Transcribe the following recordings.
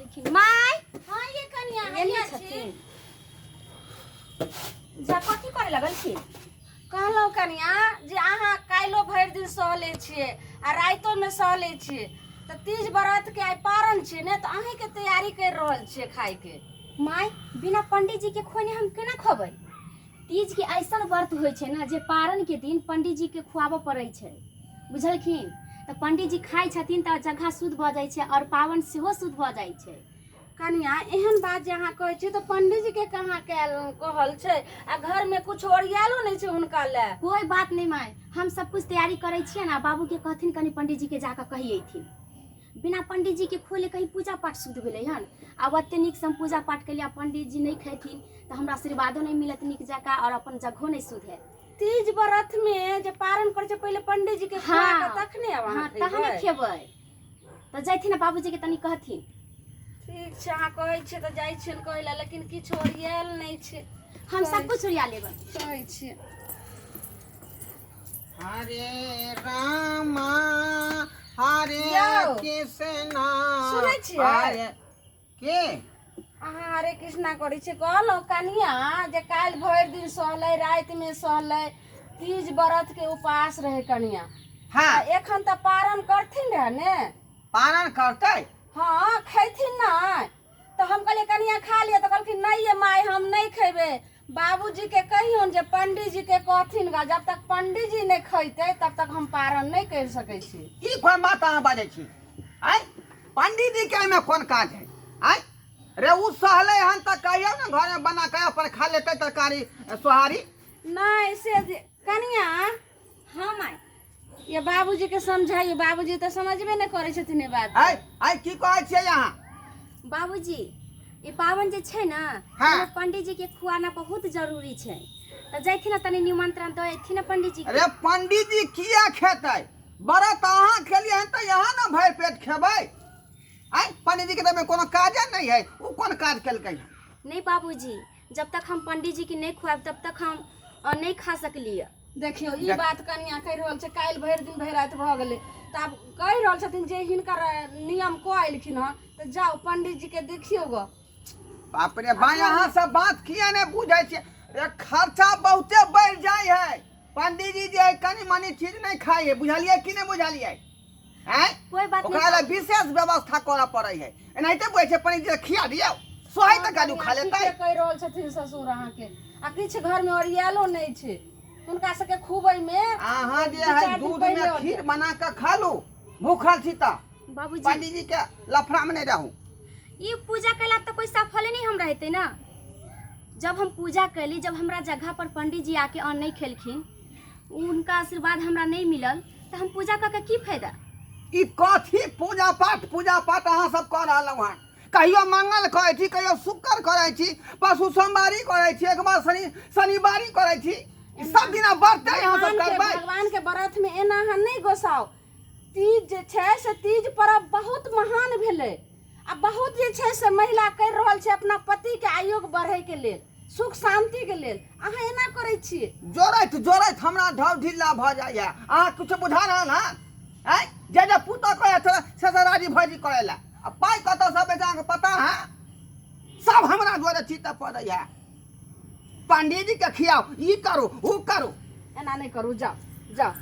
गेलखिन माय। हाँ ये कनिया एने हैया छी। छथिन। जा कथी करे लगलखिन? कहलहुँ कनिया जे अहाँ काल्हिो भरि दिन सहले छियै आ रातिोमे सहले छियै, तऽ तीज व्रतके आइ पारण छियै ने, तऽ अहीँके तैयारी करि रहल छियै खायके। माय, बिना पंडित जी के खोने हम केना खबै? तीज के ऐसन व्रत होइ छै ने जे पारण के दिन पंडित जी के खुआबऽ पड़ै छै, बुझलखिन? तऽ पंडित जी खाइ छथिन तऽ जगह शुद्ध भऽ जाइ छै आओर पाबनि सेहो शुद्ध भऽ जाइ छै। कनिया, एहन बात जे अहाँ कहै छियै तऽ पंडीजी के कहाँ कयल कहल छै आ घरमे किछु ओरियालो नहि छै हुनका लए। कोइ बात नहि माय, हम सब कुछ तैयारी करै छियै ने। बाबूके कहथिन कनि पंडीजी के जाकऽ कहि अयथिन। बिना पंडीजी के खोले कहीं पूजा पाठ शुद्ध भेलै हन? आब एते नीकसँ हम पूजा पाठ केलियै आ पंडीजी नहि खेथिन तऽ हमरा आशीर्वादो नहि मिलत नीक जकाँ आओर अपन जगहो नहि शुद्ध हैत। तीज व्रत में जे पारण करै छै, पहिले पंडीजी के खुआ कऽ तखने आब अहाँ तहने खेबै। खेबै। तऽ जैथिन ने बाबूजी के तनी कहथिन। ठीक छै, अहाँ कहै छियै तऽ जाइ छियनि कहै लए, लेकिन किछु ओरियायल नहि छै। हम सब कुछ ओरिया लेबै। कहै छियै। हरे रामा हरे यौ, कृष्णा। सुनै छियै? हरे के अहाँ हरे कृष्णा करै छियै। कहलहुँ कनिया जे काल्हि भरि दिन सहलै, रातिमे सहलै, तीज व्रत के उपास रहै कनिया। हाँ। आ एखन तऽ पारण करथिन रहे ने। पारण करतै? हाँ, खैथिन नहि। तऽ हम कहलियै कनिया खा लिअ, तऽ कहलखिन नहि ये माय, हम नहि खेबै, बाबूजीके कहियौन जे पंडीजीके कहथिन गा, जब तक पंडीजी नहि खैतै तब तक हम पारण नहि करि सकै छी। ई कोन बात अहाँ बाजै छी? आँय, पंडीजी के एहिमे कोन काज है? आँय रे, ओ सहलै हन तऽ कहियौ ने घरमे बना कऽ अपन खा लेतै तरकारी सोहारी। नहि से जे कनिया। हाँ माय। ये बाबूजी के समझाइयो, बाबूजी तऽ समझबे नहि करै छथिन ई बात। आँय आँय, की कहै छियै अहाँ? बाबूजी, ई पाबनि जे छै ने, हाँ। ओहिमे पंडीजी के खुआना बहुत जरूरी छै, तऽ जैथिन ने तनी निमंत्रण दऽ अयथिन ने पंडीजी के। अरे पंडीजी किया खेतै? व्रत अहाँ खेलियै हन तऽ यहाँ ने भरि पेट खेबै। आँय, पंडीजी के तऽ एहिमे कोनो काजे नहि है, ओ कोन काज केलकै हन? नहि बाबूजी, जब तक हम पंडीजी के नहि खुआएब तब तक हम नहि खा सकलियै। देखियौ, ई बात कनिया कहि रहल छै, काल्हि भरि दिन भरि राति भऽ गेलै, तऽ आब कहि रहल छथिन जे हिनकर नियम कऽ एलखिन हँ, तऽ जाउ पंडीजी के देखियौ गऽ। बाप रे भाई, अहाँ सब बात किया नहि बुझै छियै रे? खर्चा बहुते बढ़ि जाइ है। पंडीजी जे है कनि मनि चीज नहि खाइ है, बुझलियै कि नहि बुझलियै? आँय, कोई बात ओकरा नहीं। लए विशेष व्यवस्था करऽ पड़ै है। एनाहिते बुझै छै पंडीजी के खिया दियौ, सोहै तऽ काजू खा लेतै। ठीके कहि रहल छथिन ससुर अहाँके, आ किछु घरमे ओरियालो नहि छै हुनका सबके खुबैमे। अहाँ जे दू है चारि दिन दूध में पहिले खीर बना कऽ खा लू, भूखल छी तऽ। बाबूजी, पंडीजी के लफड़ा में नहीं रहू। ई पूजा कैला तऽ कोई सफले नहीं हम रहते ना। जब हम पूजा कैली, जब हमरा जगह पर पंडित जी आके अन्न नहीं खेलखिन, उनका आशीर्वाद हमरा नहीं मिलल, तऽ हम पूजा कऽ के की फायदा? ई कथी पूजा पाठ पूजा पाठ अहाँ सब कऽ रहलहुँ हन? कहियो मंगल करै छी, कहियो शुक्र करै छी, परसू सोमवारी करै छी, एक बार शनि शनिवारी करै छी, ई सब दिना व्रते अहाँ सब भगवान के करबै? भगवान के व्रत में एना अहाँ नहि गोसाउ। तीज जे छै से तीज पर्व बहुत महान भेलै, आ बहुत जे छै से महिला करि रहल छै अपना पति के आयोग बढ़ै के लेल, सुख शांति के लेल, अहाँ एना करै छियै? जोड़ैत जोड़ैत हमरा ढव ढिल्ला भऽ जाइए। अहाँ किछु बुझा रहल हँ? आँय, जे जे पुतोह कहै छै से से राजी भौजी करै लए, आ पाइ कतऽसँ अबै छै अहाँके पता है? सब हमरा जोड़े चित्त पड़ैए, पंडीजी के खियाउ, ई करू, ऊ करू। एना नहि करू, जाउ जाउ।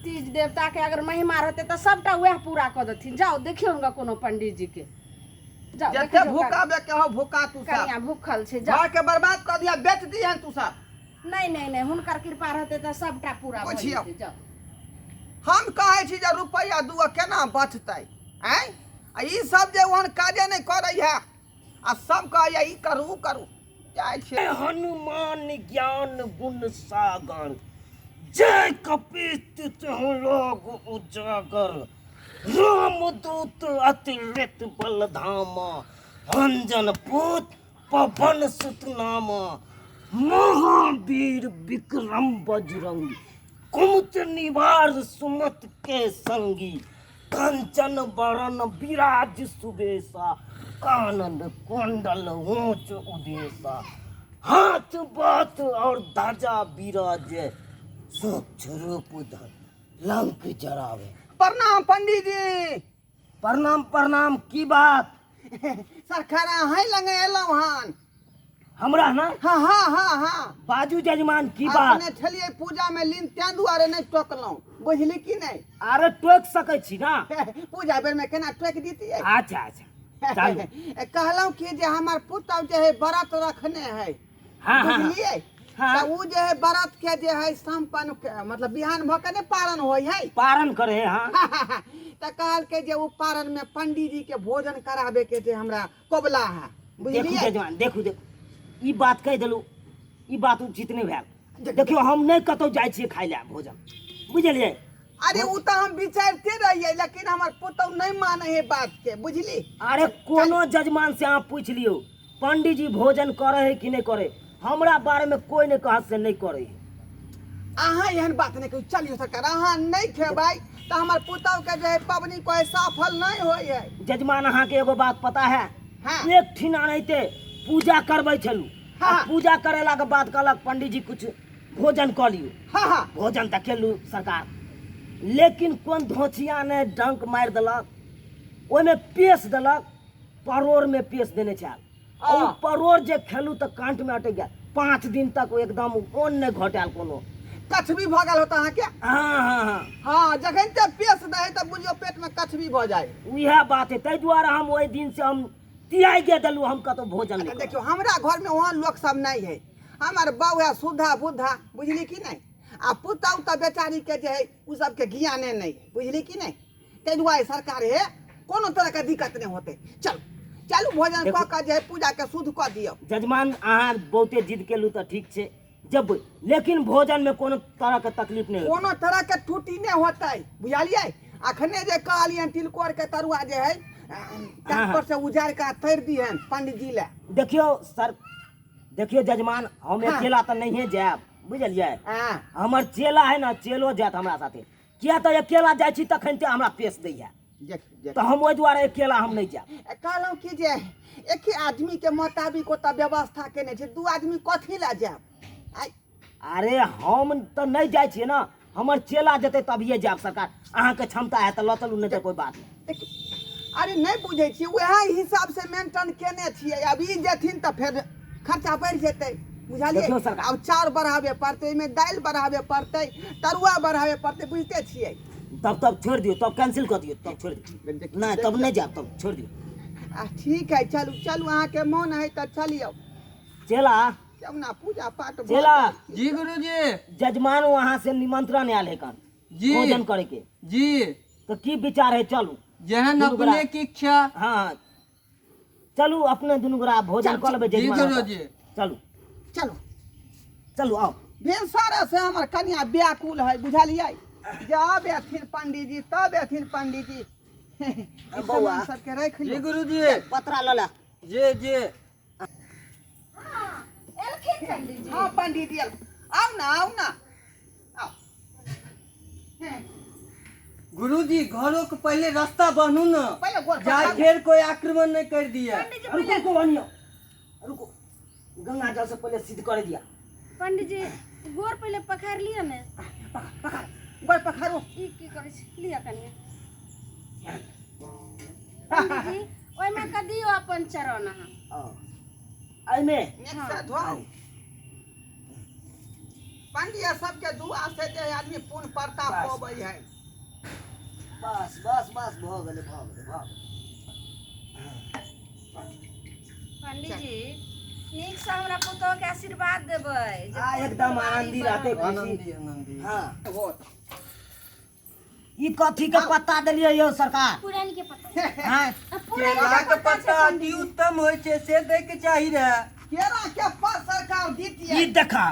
तीज देवता के अगर महिमा रहतै तऽ सबटा वएह पूरा कऽ देथिन। जाउ देखियौ हुनका कोनो पंडीजी के, जाउ जते देखियौ। भूखा के हो भूखा तू सब। कनिया भूखल छै, जाउ। घर के बर्बाद कऽ दिया, बेच दिहन तू सब। नहि नहि नहि, हुनकर कृपा रहतै तऽ सबटा पूरा भऽ पुछियौ। जेतै, जाउ। हम कहै छी जे रुपैआ दूगो केना बचतै? आँय, आ ई सब जे ओहन काजे नहि करै है आ सब कहैया ई करू ऊ करू, जाइ छियै। हनुमान ज्ञान गुण सागर, जय कपीस तिहु लोग उजागर, रामदूत अतिरिक्त बल धामा, अंजन पूत पवन सुत नामा, महावीर विक्रम बजरंगी, कुमत निवार सुमत के संगी, कंचन बरन विराज सुबेसा, कानन कुंडल ऊंच उदेसा, हाथ बात और ध्वजा विराजे, सूक्ष्म रूप धर लंक जरावे। प्रणाम पंडीजी। प्रणाम प्रणाम। की बात? सरकार अहीं लग एलहुँ हन। हमरा ना? हाँ हाँ हाँ हाँ। बाजू जजमान, की बात? अपने छलियै पूजा में लीन, तें दुआरे नहि टोकलहुँ, बुझली कि नहि? अरे टोक सकै छी ना। पूजा बेर में केना टोकि दितियै? अच्छा अच्छा, चलू। कहलहुँ कि जे हमर पुतहु जे है व्रत रखने है। हाँ हाँ। बुझलियै? हाँ। तऽ ओ जे है व्रत के जे है सम्पन्न मतलब बिहान भऽ के नहि पारण होइ है? पारण करे है, हाँ। तऽ कहलकै जे ओ पारण में पंडीजी के भोजन कराबे के जे हमरा कबला है, देखू बुझलियै? जजमान, देखू देखू, ई बात कहि देलू, ई बात उचित नहि भेल। देखियौ, हम नहि कतहु जाइ छियै खाय लए भोजन, बुझलियै? अरे ओ तऽ हम विचारिते रहियै, लेकिन हमर पुतहु नहि मानै है बात के, बुझली? अरे कोनो जजमान से अहाँ पूछि लियौ, पंडीजी भोजन करे है कि नहि करे, हमरा बारे में कोई नहि कहत से नहि करे है। अहाँ एहन बात नहि कहू। चलियौ सरकार, अहाँ नहि खेबै तऽ हमर पुतहु के जे है पबनी कोइ सफल नहि होइ है। जजमान, अहाँके एगो बात पता है? हाँ। एक ठिना रहिते पूजा करबै छलू। हाँ। आ पूजा करेला के बाद कहलक पंडीजी कुछ भोजन कऽ लियौ। हाँ हाँ। भोजन तऽ केलू सरकार, लेकिन कोन धोछिया ने डंक मारि देलक, ओहिमे पेश देलक, परोड़मे पेश देने छल। आ ओ परोड़ जे खेलू तऽ कांटमे अटकि गेल, 5 दिन तक ओ एकदम ओन नहि घटायल कोनो। कछबी भऽ गेल होत अहाँके? हाँ हाँ हाँ। हाँ, जखन ते पेश दै तऽ बुझियौ पेटमे कछबी भऽ जाइ। उएह बात है, ताहि दुआरे हम ओहि दिन से हम तियाग देलू, हम कतहु भोजन नहि करब। देखियौ, हमरा घरमे ओहन लोक सब नहि है। हमर बाउ है सुधा बुद्धा, बुझली कि नहि? आ पुतहु तऽ बेचारीके जे है ओ सबके ज्ञाने नहि है, बुझली कि नहि? ताहि दुआरे सरकार हे कोनो तरहके दिक्कत नहि होतै। चलू चलू, भोजन कऽ कऽ जे है पूजाके शुद्ध कऽ दियौ। जजमान, अहाँ बहुते जिद केलू तऽ ठीक छै, जेबै, लेकिन भोजनमे कोनो तरहके तकलीफ नहि होतै। कोनो तरहके त्रुटि नहि होतै, बुझलियै? अखने जे कहलियनि तिलकोरके तरुआ जे है पर से उजाड़ि कऽ तरि दिहन पंडीजी लए। देखियौ सर, देखियौ जजमान, हम हाँ। अकेला तऽ नहिए जायब, बुझलियै? हाँ। हमर चेला है ने, चेलो जायत हमरा साथे, किया तऽ अकेला जाइ छी तखन ते हमरा पेश दैया। देख देख। तऽ हम ओहि दुआरे अकेला हम नहि जायब। कहलहुँ कि जे एके आदमीके मोताबिक ओतऽ व्यवस्था केने छै, 2 आदमी कथी लए जायब? अरे हम तऽ नहि जाइ छियै ने, हमर चेला जेतै तभिए जायब। सरकार, अहाँके क्षमता है तऽ लऽ चलू, नहि तऽ कोइ बात नहि। अरे नहि बुझै छियै, उएह हिसाबसँ मेंटेन केने छियै। आब ई जेथिन तऽ फेर खर्चा बढ़ि जेतै, बुझलियै? देखियौ सरकार। आब चाउर बढ़ाबे पड़तै, ओहिमे दालि बढ़ाबे पड़तै, तरुआ बढ़ाबे पड़तै, बुझिते छियै? तब तब छोड़ि दियौ, तब कैंसिल कऽ दियौ, तब छोड़ि दियौ, नहि तब नहि जायब, तब छोड़ि दियौ। आ ठीक है, चलू चलू, अहाँके मोन है तऽ चलियौ। चेला। क्यों ना पूजा पाठ भऽ चेला। जाइ। जी गुरुजी। जजमान वहाँ से निमंत्रण आयल है कन जी। भोजन करे के। जी। तो की विचार है, चलू? जेहन दुनू गोरा। अपने की इच्छा। हाँ हाँ, चलू, अपने दुनू गोरा भोजन कऽ लेबै जी जजमान गुरुजी। चलू। चलू। चलू, आउ। भिनसरे से हमर कनिया व्याकुल है, बुझलियै? जब एथिन पंडीजी तब एथिन पंडीजी। ई बौआ। सामान सबके राखि जी लियौ। गुरुजी। पतरा लऽ ले। जी जी। एलखिन पंडीजी? हाँ पंडीजी, आउ ना, आउ ना, आउ। गुरुजी, घरों के पहले रास्ता बनू न। पहिले गोर जा पकड़ू। फिर कोई आक्रमण नहीं कर दिया। पंडीजी। रुको रुको बनियो, रुको, गंगा जल से पहले सिद्ध कर दिया। पंडीजी, गोर पहिले पखार लिअ ने। पकड़, गोर पकड़ू। ई की करै छी? लिअ कनिया। पंडीजी, ओहिमे कऽ दियौ अपन चरण अहाँ। एहिमे नीक से धोउ। पंडिया सबके दुआ से जे आदमी पुण्य प्रताप बस। पबै है। बस बस बस, भऽ गेलै, भऽ गेलै, भऽ गेलै। पंडीजी, नीकसँ हमरा पुतोहके आशीर्वाद देबै जे आ एकदम आनंदी रहतै, खुशी। आनंदी आनंदी। हाँ। होत। ई कथी के पत्ता देलियै यौ सरकार? पुरैन के पत्ता। हाँ? पुरैन केला के पत्ता अति उत्तम होइ छै, से दै के चाही रहे। केरा के पात सरकार दितियै। ई देखा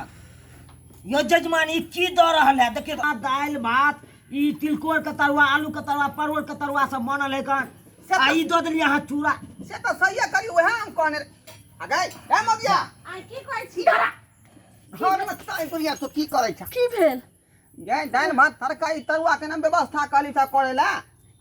यो जजमान, ई की दऽ रहल है? देखियौ, दालि भात, ई तिलकोर के तरुआ, आलू के तरुआ, परोड़ के तरुआ सब बनल है कन, आ ई दऽ देलियै अहाँ चूड़ा। से तऽ सहिए करी, उएह हम कहने रही। आ गई ए मगिया। आ की कहै छी? घरमे ताहि बुढ़िया, तू की करै छ? की भेल? गै, दालि भात तरकारी तरुआ के नाम व्यवस्था कहली छ करै ला?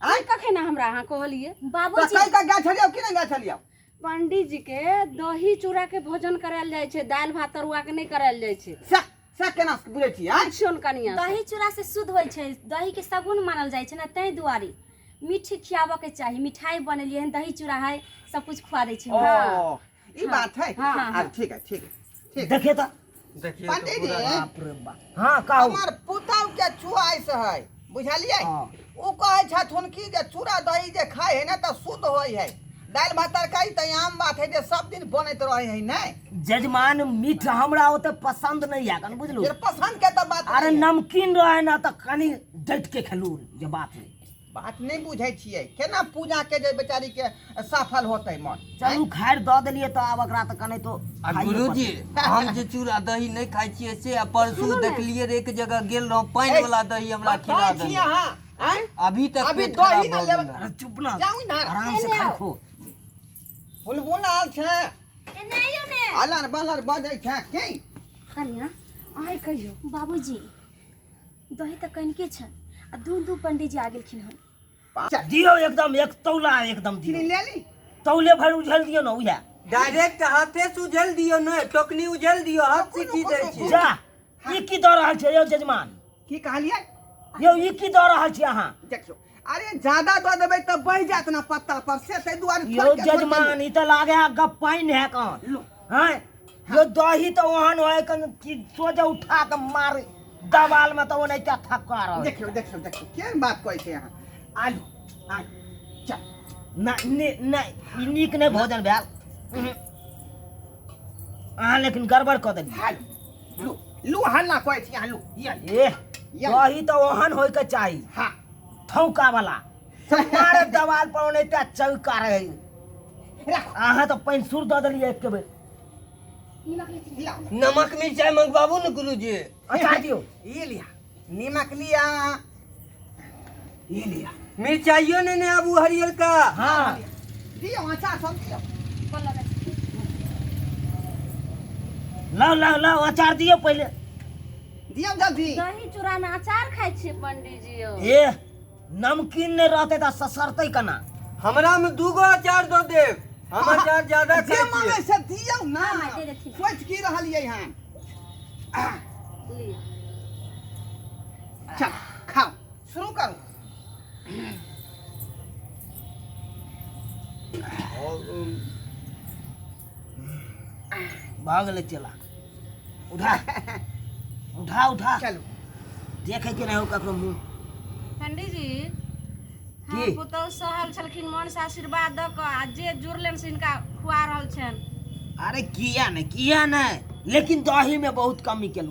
आइ कखन हमरा अहाँ कहलियै? तऽ बाबूजी। कहि कऽ गेल छलियौ कि नहि गेल छलियौ? पंडीजी के दही चूड़ा के भोजन करायल जाइ छै, दालि भात तरुआ के नहि करायल जाइ छै। से से केना बुझै छी आँय? पुछियौन कनिया से। दही चूड़ा से शुद्ध होइ छै, दही के सगुन मानल जाइ छै ने, ताहि दुआरे मीठ खियाबऽ के चाही। मिठाई बनेलियै हन, दही चूड़ा है, सब कुछ खुआ दै छियै। ओ ई बात है। हाँ, हाँ ठीक है, ठीक है, ठीक। देखिए तऽ। देखिए तो पंडित जी। पूरा। बाप रे बाप, हाँ कहू। हमर पुतहु के चुआइस है, बुझलियै? हाँ। ओ कहै छथुन कि जे चूड़ा दही जे खाइ है ने तऽ शुद्ध होइ है। दालि भात तरकारी तऽ आम बात है जे सब दिन बनैत रहै है। नहि जजमान, मीठ हमरा ओते पसंद नहीं है कन, बुझलू? जे पसंद के तऽ बात अरे नहि है। नमकीन रहे ना तऽ कनी डटि के खेलू जे बात है। बात नहि बुझै छियै, केना पूजा के जे बेचारी के सफल होतै मन। चलू खैर, दऽ देलियै तऽ आब एकरा तऽ कने तो आ खाइए गुरुजी, पड़तै। हम जे चूड़ा दही नहि खाइ छियै से, आ परसू देखलियै रे, एक जगह गेल रहौं, पानि वाला दही हमरा खिला बताइ छी देलक। अहाँ आँय? अभी तक अभी पेट खराब दही ना भऽ लेबै। गेल। अरे चुप ना, जाउ इधर। आराम से खाइ खो। बुलबुलाल छै। एने आइयो ने। अलर बलर बजै छै की? कनिया अहाँ कहियौ। बाबूजी, दही तऽ कनिके छनि आ दू दू पंडीजी आ गेलखिन हन। दियौ एकदम एक तौला, एकदम चीनी दियौ। ले ली। तौले भरि उझल दियौ ने उएह। डायरेक्ट हाथे से उझेल दियौ ने, टोकनी उझेल दियौ, हाथ से की दै छियै? जा, ई की दऽ रहल छै यौ जजमान? की कहलियै? यौ, ई की दऽ रहल छी अहाँ? देखियौ, अरे ज्यादा दऽ देबै तऽ बहि जायत ने पत्ता पर से, ताहि दुआरे यौ थोड़के थोड़के। जजमान, ई तऽ लागे है गप पानि है कन। लो। हैं यौ, दही तऽ ओहन होय कन कि सोझे उठा के मार दवाल में तऽ ओनाहिते थक्का रहे। देखियौ देखियौ देखियौ, केहन बात कहै छै अहाँ। आलू आलू चल। नहि नहि, ई नीक नहि भोजन भेल। अहाँ लेकिन गड़बड़ कऽ देलियै। आलू लू लू, हल्ला कहै छी अहाँ, लू ये। ए दही तऽ ओहन होइके चाही। हाँ। ठौका वाला मारे दवाल पर ओनाहिते चौका रहे। राखू। अहाँ तऽ पानि सुर दऽ देलियै एक बेर। नीमक लेथिन। लिया। नमक मिरचाइ मंगवाबू ने गुरुजी। अचार दियौ। ये लिया नीमक, लिया, ये लिया। मिरचाइयो ने आबू हरियरका। हाँ। दियौ अचार सब दियौ। लाउ लाउ लाउ, अचार दियौ पहिले। दियौ जल्दी। दही चूड़ा में अचार खाइ छियै पंडीजी यौ? ए नमकीन नहि रहतै तऽ ससरतै केना? हमरा में दूगो अचार दऽ देब, हम अचार ज्यादा जे खाइ मांगे छियै। से दियौ ना। हाँ, दे देथिन। सोचि की रहलियै हन? लिअ। चल खाउ, शुरू करू। भऽ गेलै चेला, उठा उठा उठा। चलू। देखै के नहि हो ककरो मुँह। पंडीजी, की? हमर पुतहु सहल छलखिन, मन से आशीर्वाद दऽ कऽ आ जे जुड़लनि से हिनका खुआ रहल छनि। अरे किया नहि, किया नहि, लेकिन दही में बहुत कमी केलहुँ।